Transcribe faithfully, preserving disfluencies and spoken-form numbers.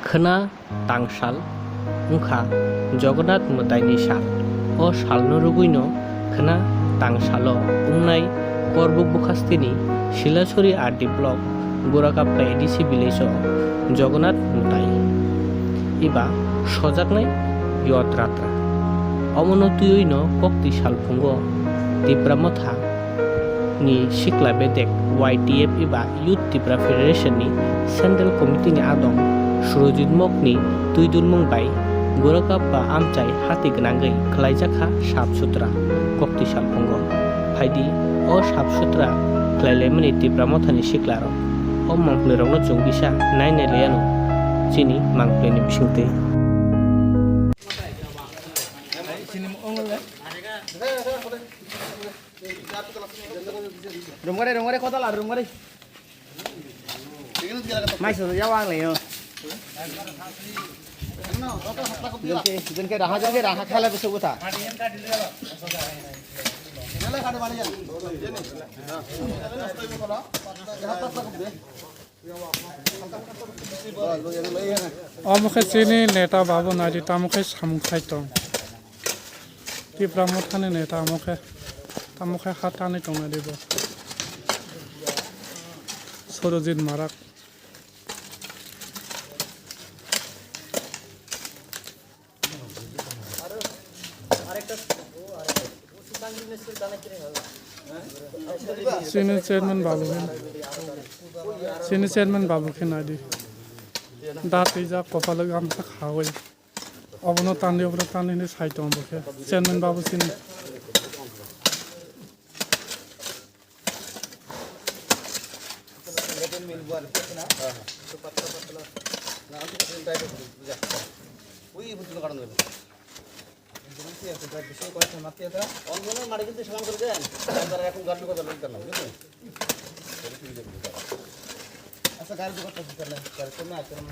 Khwna tangsal wngkha Jagannath mwtaini sal. O salno rwgwino khwna tangsalo wngnai Korbuk bwkhasteni Silachari R D block Gorakappa A D C village o Jagannath mwtai eba sojaknai Yod Ratra. Omono twiwino kokti salphungo Tipra Motha ni sikla bedek Y T F eba Youth Tipra Federation ni Central Committee ni adong Surojit Mok ni twidulmung bai Gorakappa amchai hati gwnangwi khwlaijakha sap sutra kokti salphungo. Phaidi o sap sutra khwlailaimani Tipra Motha ni sikla rok. O mangpli rokno chwng bisa nai nai laiano chini mangpli ni bisingtwi. Rumgare, rumgare, kota la, rumgare. Mai so ya wang le yo. Jengke, jengke raha, jengke raha khala besu buta. Omo khe chini neta babu naidi tamo khe samung khai tong. Tipra Mothani neta omo khe, tamo khe ha tanwi tong naidi bo. Surojit Marak. Chini chairman babu khe, chini chairman babu khe naidi. Da twijak kopalo gamsa khawi. Obono tanwi, obono tanwi hinwi sai tongo bo khe. Chairman babu chini. আচ্ছা, গাড়ি তো করতে দিতে না, গাড়ি তো না, এখন